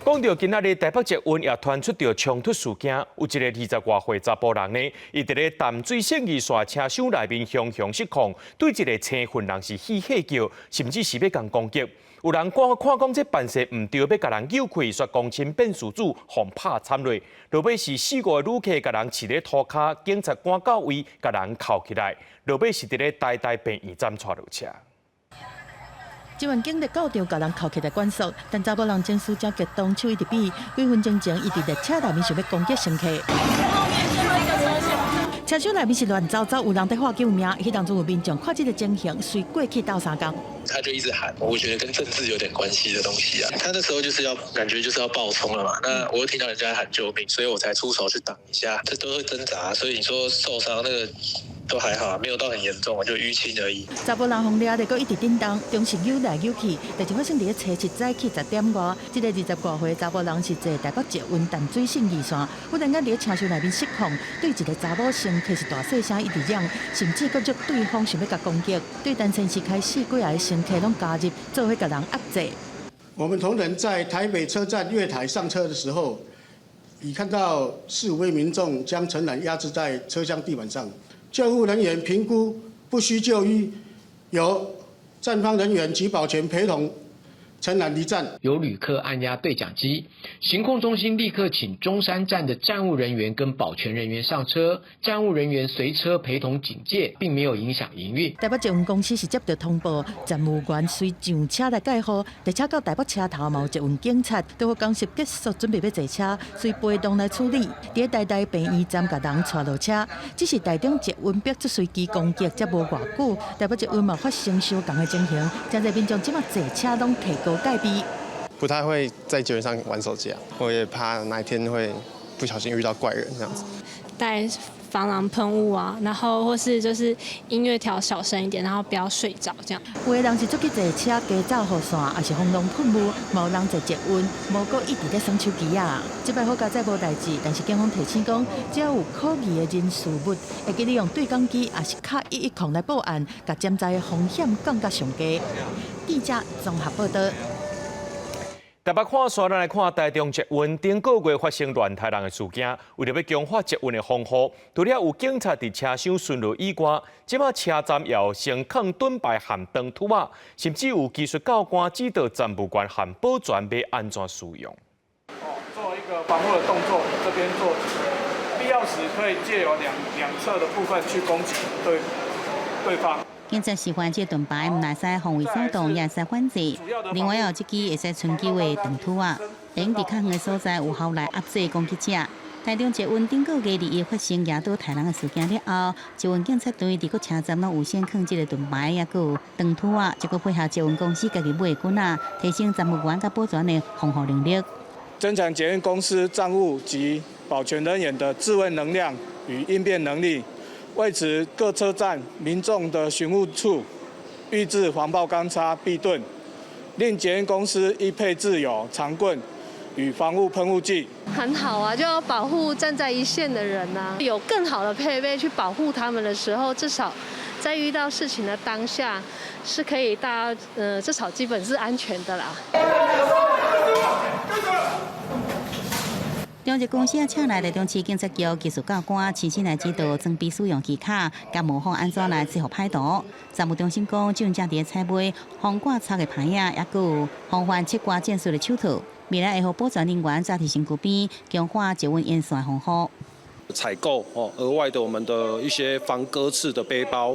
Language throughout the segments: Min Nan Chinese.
講到今仔日台北捷運也傳出著衝突事件，有一个二十外歲查埔人呢，伊佇咧淡水信義線車廂內面雄雄失控，對一个青雲人是嬉戲叫，甚至是欲共攻擊。有人看看講這辦勢毋對，欲共人搝開，煞公親變事主，予拍慘落。落尾是四五个旅客共人飼佇塗跤，警察趕到位，共人銬起來。落尾是佇咧台大病院站帶落車。捷運警力到場，共人銬起來管束，但查埔人情緒誠激動，手一直比，幾分鐘前，伊佇列車內面想欲攻擊乘客。車廂內面是亂糟糟，有人佇喊救命，彼當陣有民眾看這个情形，隨過去鬥相共。他就一直喊，我覺得跟政治有點關係的東西啊。他那時候就是要感覺就是要暴衝了嘛。那我又聽到人家喊救命，所以我才出手去擋一下。這都會掙扎，所以你說受傷那個都還好，沒有到很嚴重，就淤青而已。查埔人予掠著，閣一直振動，中時扭來扭去。代誌發生佇咧初七早起10點外，這个二十外歲查埔人是坐台北捷運淡水信義線，忽然間佇咧車廂內面失控，對一个查某乘客是大細聲一直嚷，甚至閣約對方想欲共攻擊。對單身時開始幾个乘客攏加入，做伙共人壓制。我們同仁在台北車站月台上車的時候，已看到四五位民眾將陳男壓制在車廂地板上。救護人員評估不需就醫，由站方人員及保全陪同陳男離站。有旅客按壓對講機，行控中心立刻請中山站的站務人員跟保全人員上車，站務人員隨車陪同警戒，並沒有影響營運。台北捷運公司是接到通報，站務員隨上車來蓋護，列車到台北車頭嘛有捷運警察，都講是結束準備欲坐車，隨陪同來處理。佇台大病院站共人帶落車，只是台中捷運逼出隨機攻擊，才無偌久，台北捷運嘛發生相仝的情形，誠濟民眾這馬坐車攏提高戒備。不太會在捷運上玩手機啊，我也怕哪一天會不小心遇到怪人這樣子。帶防狼噴霧啊，然後或是就是音樂調小聲一點，然後不要睡着這樣。有的人是出去坐車加走雨傘，抑是防狼噴霧，嘛有人坐捷運，無閣一直咧耍手機啊。這擺好佳哉無代誌，但是警方提醒講，只要有可疑的人事物，會記得用對講機，抑是敲110來報案，共潛在的風險降到上低。記者綜合報道。台北看煞，咱來看台中捷運頂個月發生亂刣人的事件。為著欲強化捷運的防護，除了有警察佇車廂巡邏以外，這馬車站也有先囥盾牌和長槌仔，甚至有技術教官指導站務員和保全欲按怎使用。哦，做一個防護的動作，這邊做，必要時可以借由兩側的部分去攻擊對方。警察示範這盾牌，毋但會使防衛手動，也會使反制。另外，有這支會使伸手的長槌仔，會用佇較遠的所在有效來壓制攻擊者。台中捷運頂個月二一發生舉刀刣人的事件了後，捷運警察隊佇各車站攏有先囥這个盾牌，抑閣有長槌仔，這閣配合捷運公司家己買的棍仔，提升站務員佮保全的防護能力。增強捷運公司站務及保全人員的自衛能量與應變能力。為此，各車站民眾的詢問處預置防暴鋼叉、臂盾，另捷運公司亦配置有長棍與防護噴霧劑。很好啊，就要保護站在一線的人啊，有更好的配備去保護他們的時候，至少在遇到事情的當下，是可以大家，至少基本是安全的啦。中捷公司也請來台中市警察局技術教官，親身來指導裝備使用技巧，佮模仿按怎來制服歹徒。站務中心講，這陣佇咧採買防割插的牌仔，抑閣有防範切割戰術的手套，未來會予保全人員紮佇身軀邊，強化捷運沿線防護。採購哦，額外的我們的一些防割刺的背包，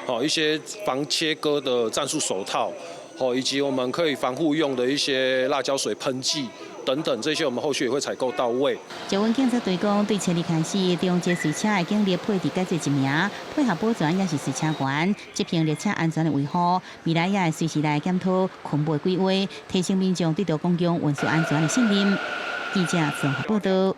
哦，一些防切割的戰術手套，哦，以及我們可以防護用的一些辣椒水噴劑等等，這些我們後續也會採購到位。捷運警察隊講，對初二開始，中捷隨車的警力配置改做一名，配合保全抑是隨車員，執行列車安全的維護。未來也會隨時來檢討勤務規劃，提升民眾對著公共運輸安全的信任。記者綜合報道。